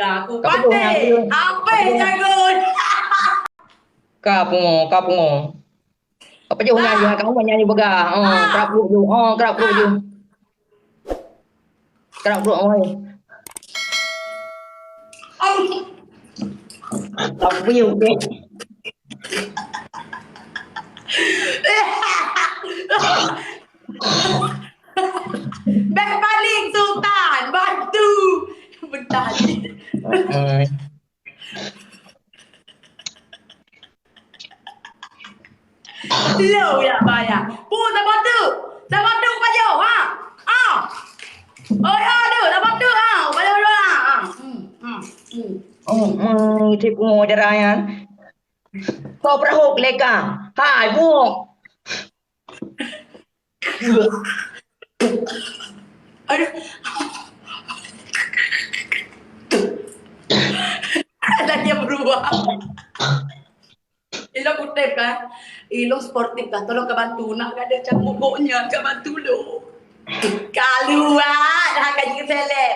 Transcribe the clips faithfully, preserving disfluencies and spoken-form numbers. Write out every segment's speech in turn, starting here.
Aku patéh. Apa jago? Ka pungo, ka pungo. Apa jauh nyanyi, ha, kamu nyanyi peugah. Oh, kerap krup ju. Oh, kerap krup ju. Kerap krup, oi. Tapi, okey. Bek paling Sultan, bantu. Bentar. Heeh. Lo ya, bayar. Pu, saboh tu. Saboh tu, pajoh, ha? Ah. Oh, ya, tu. Saboh tu, ha? Pajoh dua, ha? Hmm, hmm, hmm. Oh, mai, cik pungo jarai nyan. Kau perahu leka. Hai, buk. Aduh. Ada dia berubah. Ilong kutem kan? Ilong sportif kan? Tolong ka bantu. Nak ada cak mogok nyan, ka bantu lo. Kaluar dah gaji seleb.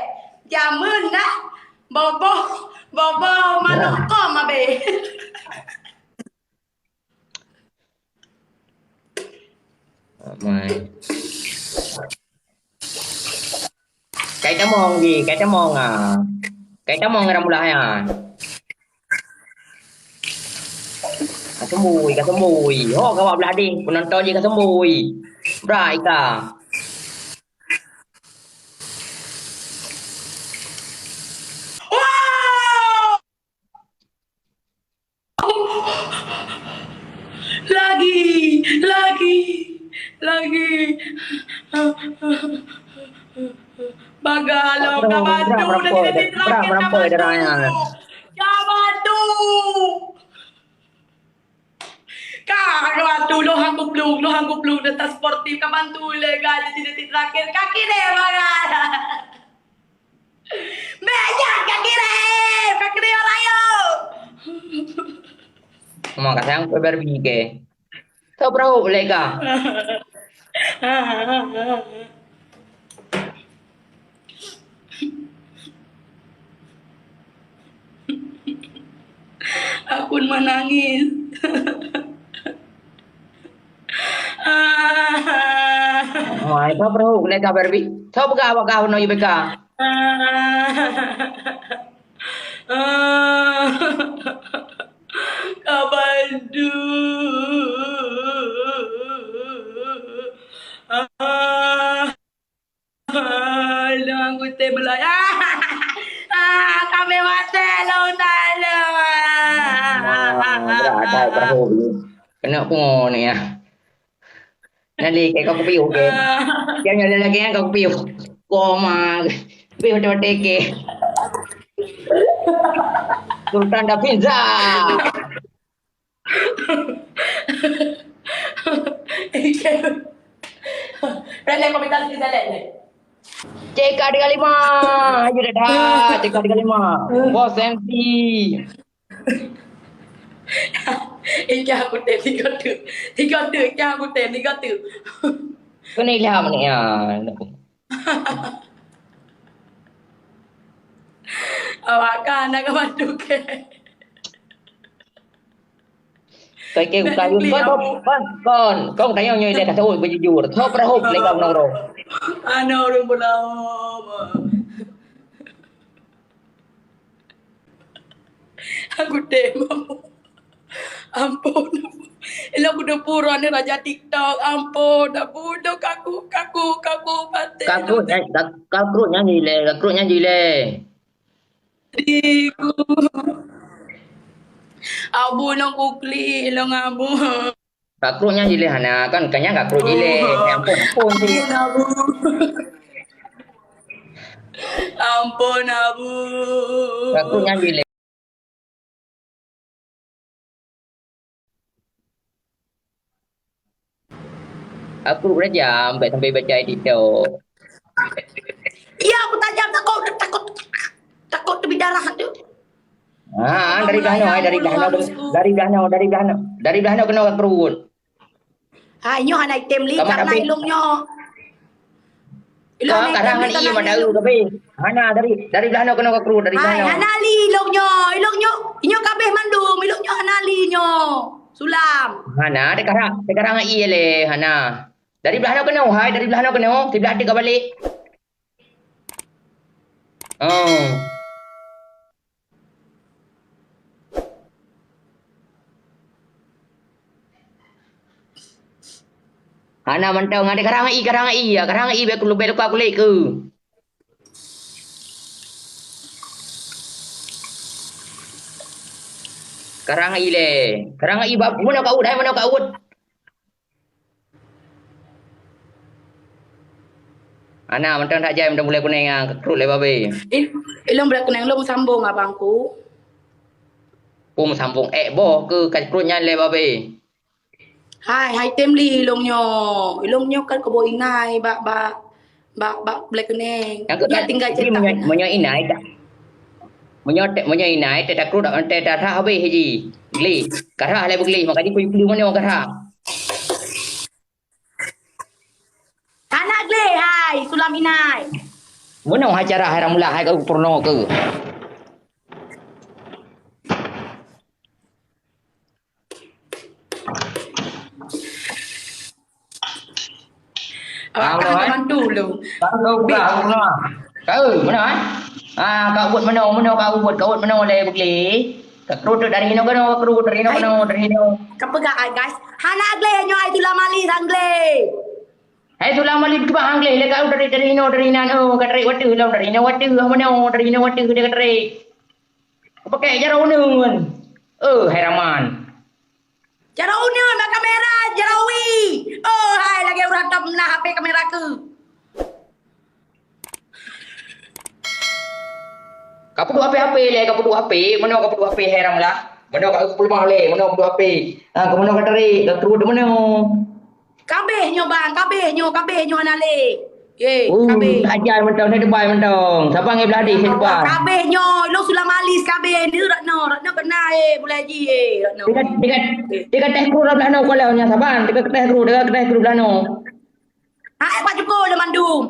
Jameun dah. Boboh, boboh manok kom habis. Mai. Kai tamong ji, kai tamong ah. Kai tamong ram ulah ya. Ka sembui, ka sembui. Ho, ka wak belah deh, penonton ji ka sembui. Bra ika. Lagi, lagi, lagi. Bagah lom, ka bantu, dah jadi terakhir, ka bantu. Ka bantu. Ka, ka bantu, loh aku peluk, loh aku peluk, dah tak sportif, ka bantu, lé, ka jadi detik terakhir, ka kiri, bagah. Bèk jak ka kirém, ka kirém rayeuk. Cuma ka sayang keu Barbie ke. Tau perahu leka. Aku menangis. Wah, itu perahu leka Barbie. Tau peugah awak kah nyoe U B K. Ka bantu. Lôn anggota beulai. Kami maté lôn dalem. Wah, berat dah perahu ni. Kena pungo ni ya. Nyan lé, keu kupiôh, keu. Nyang nyan lagèe nyan keu kupiôh. Koma. Kupiôh watèe-watèe keu. Sultan da pizza. Dah lé komentar sikit dah lé. C K tiga lima. Ayo dah, C K tiga lima. Bos M C. Ikah aku tem tiga tu. Tiga tu, ikah aku tem tiga tu. Kena ilham ni, ya. Awak kan nak bantu ke? Kau ke bukan kon, kon, kon, kon tanya nyoe dia kata, "Oh, bujur." Tho perahu leka menurut. Ana urang belawa. Aku tem. Ampun. Ilong kudu pura ni raja TikTok. Ampun, ampun. Dok aku, aku, aku mati. Kakrut nyan, kak-, kakrut nyan jileh, kakrut nyan jileh. Diku. Abu nong kukli, ilong abu. Kakrut nyan jileh hana, kan, kan nyan kakrut jileh. Oh. Ampun, ampun, cik. Ampun, Abu. Ampun, Abu. Kakrut nyan jileh. Aku udah jam, sampai, sampai baca TikTok. Iya, aku tajam takut, takut, takut terbit darah tu. Ah, dari belakang, dari belakang, dari belakang, dari belakang, dari belakang kena perut. Ha, nyoe hana item lé karena ilong nyoe. Ilong hana item lé karena ilong. Hana, dari, dari blah noe keunoe ka krut, dari blah Hai, noe. Hana li ilong nyoe. Ilong nyoe, nyoe kabeh mandum. Ilong nyoe hana li nyoe. Sulam. Hana, teukarang, teukarang ie lé, Hana. Dari blah noe keunoe, hai, dari blah noe keunoe. Siblah teuk ka balek. Oh. Hana mantong, ada karang ie, karang ie, ya, karang ie, biar kulubek luka kulit ke. Karang ie lé. Karang ie, bab, mana kau dah, mana kau? Ana, mantong that jai, mantong bulée kuneng nyang ka krut lé babé. Il-, ilong bulée kuneng lôn sambong abangku. Pun sambong ék boh keu ka krut nyan lé babé. Hai, hai tem li ilong nyoe. Ilong nyoe kan keuboh inai bak, bak, bak, bak bulée kuneng. Nyang keu tinggai cetak. Meunyoe, meunyoe inai tak. Meunyoe te-, meunyoe inai te takrut, te tarhah habéh ji. Gleh. Karhah lé beugleh, maka jipeue-peue meunyoe karhah. Hana gleh hai, sulam inai. Meunoe hai cara hai Ramlah hai keu peurunoe keu. Awak Ah, kan hai. Bantu lu. Tahu kau buka, buka. Tahu, mana, eh? Ah, kau buat mana, mana kau buat, kau buat mana oleh beli? Kau kerudut dari hino kena, kau kerudut dari hino Hai. Kena, dari hino. Kau pegang, ah, guys. Hana gleh nyoe ai tulah mali sang gleh. Hai tulah mali tu bang gleh, le kau dari, dari hino, dari nan, oh, kau tarik water, lah dari hino water, mana, dari hino water, dia kau tarik. Kau pakai jarum ni, kan? Oh, hai Raman. Jaroe uneuen bak kamera, jaroe wi. Oh, hai, lagèe ureueng tom na H P kamera keu. Ka peuduek H P-H P lé, ka peuduek H P, meunoe ka peuduek H P hai Ramlah. Meunoe ka peuleumah lé, meunoe peuduek H P. Ha, ka meunoe ka tarék, ka keureubeuen meunoe. Kabéh nyoe bang, kabéh nyoe, kabéh nyoe hana lé. Ye, Uh, kabéh. Ajar mantong, saya debai mantong. Saban ngai blah deh, saya debai. Kabéh nyoe, ilong sulam alis kabéh. Ni Ratno, Ratno kena, eh, bulai ji, eh, Ratno. Dia kat-, dia kat-, dia kateh kru blah noe kalau nya saban. Dia kateh kru, dia kateh kru blah noe. Ha, eh, Pak Joko le mandum.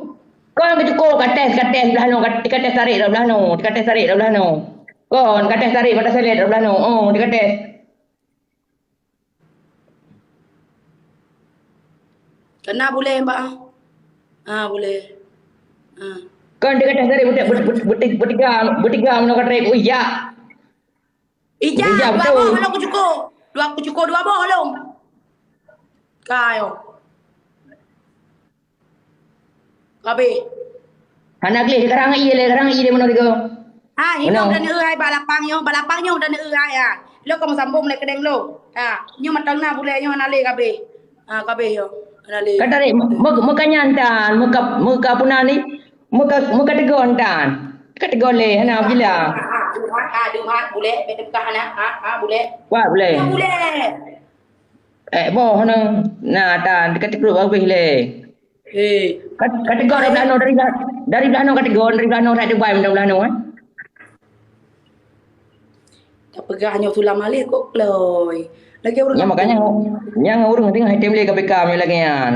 Kon ke Joko, kateh, kateh blah noe, kat-, dia kateh tarék blah noe, dia kateh tarék blah noe. Kon, kateh tarék mata selet blah noe. Oh, dia kateh. Kena bulèe, Mbak, ah. Ah, bulèe. Ah. Kan dia kata tadi, beuti-, beuti-, beuti-, beutiga, beutiga meunoe ka trép. Oh, iya. Ija, ija, dua boh lom kucukô. Dua kucukô, dua boh lom. Ka, yo. Habéh. Hana gleh, karang ie lé, karang ie lé meunoe tiga. Ha, hinoe dan eu hai bak lapang nyoe, bak lapang nyoe dan eu hai, ha. Lôn ka meusambông lé keudéng lôn. Ha, nyoe mantong na bulèe nyoe hana lé kabéh. Ha, kabéh nyoe. Hana lé. Ka tarék, me-, me-, meuka nyan tan, meuka, meuka puna ni, meuka, meuka tegon tan. Ka tegon lé, hana bila. Ha, ha, ha, ha, ha, bulèe, bèk teupeugah hana, ha, ha, bulèe. Wah, bulèe. Nyoe bulèe. Eh, boh nang. Nah, tan, ka teukrôk habéh lé. Eh. Ka, ka tegon dari blah noe, dari blah, dari blah noe ka tegon, dari blah noe ka tegon, dari blah noe, eh. Tapeugah nyoe tulam aléh kok kloi. Lagèe ureueng. Ya, makanya nyang ureueng tengah item lé K P K lagèe nyan.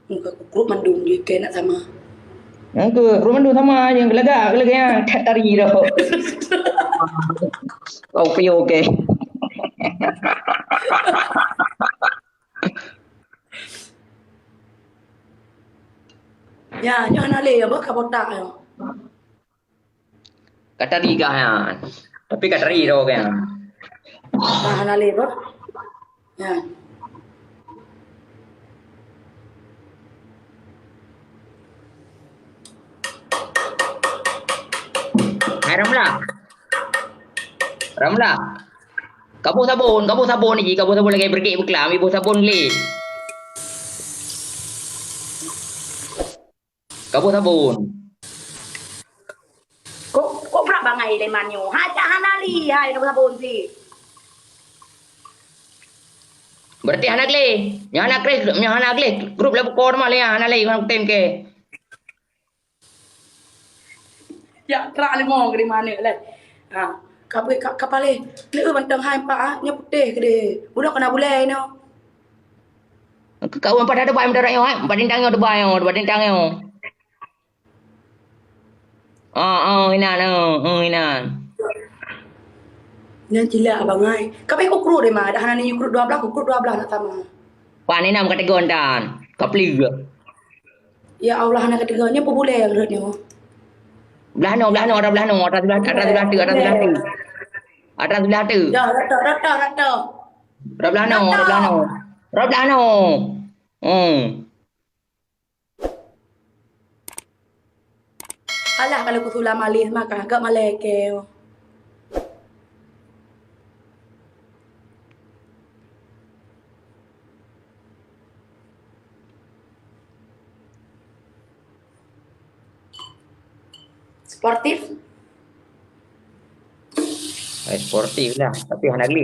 Muka kukruk mandum di kena sama. Yang ke, rumah tu sama, yang lagak, lagak yang tak tari dah. Kau pio ke. Ya, jangan alih ya, bak kabotak ya. Ka tari kah nyan? Tapi ka tari dah kan. Ah, hana lé, bro. Ya. Hai, Ramla. Ramla. Kaboh sabon, kaboh sabon ni ji, kaboh sabon lagèe beureukék beuklam, iboh sabon lé. Kaboh sabon. Kok, kok brat bangai lé man nyoe? Hai, cak hana li, hai, kaboh sabon si. Berarti hana gleh. Nyang hana gleh, nyang hana gleh, grup lé bukon mah lé, hana lé, hana tem ke. Ya, terak lé mo keu di mana lé. Ha, ka, ka, ka paleh. Ni eu bantang hai empat ah, nyoe putéh keudéh. Budak kena bulai nyoe. Keu kawin padahai dubai meudarah nyoe, eh. Empat bintang nyoe dubai nyoe, empat bintang nyoe. Ah, ah, inan, ah, ah, inan. Nyan cilak abang ai. Kapai kukrut deh ma, dah hana ni kukrut dua belas, kukrut dua belas nak sama. Pan inan kata gon tan. Kapli. Ya Allah, hana kata gon. Nyoe pebulai yang rot nyoe. Belah no, belah no, ada belah no, ada belah, ada belah tu, ada belah tu. Ada belah tu. Dah, rata, rata, rata. Ada belah no, ada belah no. Ada belah no. Hmm. Alah kalau kusulam alis mah kah agak malai keu. Sportif? Eh, sportif lah, tapi hana geli.